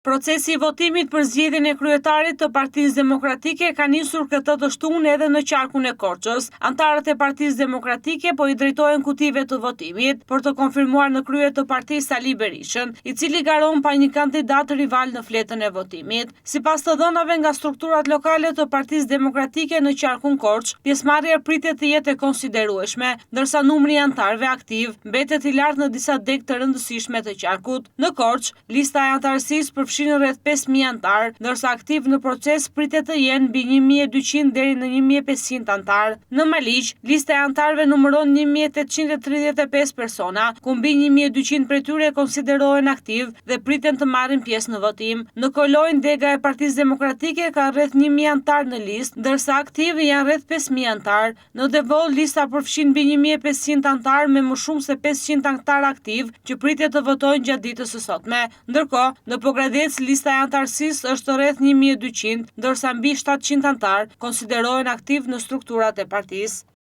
Procesi i votimit për zgjedhjen e kryetarit të Partisë Demokratike ka nisur këtë të shtunë edhe në qarkun e Korçës. Anëtarët e Partisë Demokratike po i drejtohen kutive të votimit për të konfirmuar në krye të partisë Sali Berishën, i cili garon pa një kandidat rival në fletën e votimit. Sipas të dhënave nga strukturat lokale të Partisë Demokratike në qarkun Korçë, pjesëmarrja pritet të jetë e konsiderueshme, ndërsa numri i anëtarëve aktivë mbetet i lartë në disa degë të rëndësishme të qarkut. Në Korçë, Lista e anëtarësisë përfshin rreth 5000 anëtarë, ndërsa aktivë në proces pritet të jenë mbi 1200 deri në 1500 anëtarë. Në Maliq, lista e anëtarëve numëron 1835 persona, ku mbi 1200 prej tyre konsiderohen aktivë dhe priten të marrin pjesë në votim. Në Kolonjë, dega e Partisë Demokratike ka rreth 1000 anëtarë në listë, ndërsa aktivë janë rreth 5000 anëtarë. Në Devoll, lista përfshin mbi 1500 anëtarë me më shumë se 500 anëtarë aktivë që pritet të votojnë gjatë ditës së sotme. Ndërkohë, në Pogradec, lista e anëtarësisë është rreth 1200, ndërsa mbi 700 anëtarë konsiderohen aktivë në strukturat e partisë.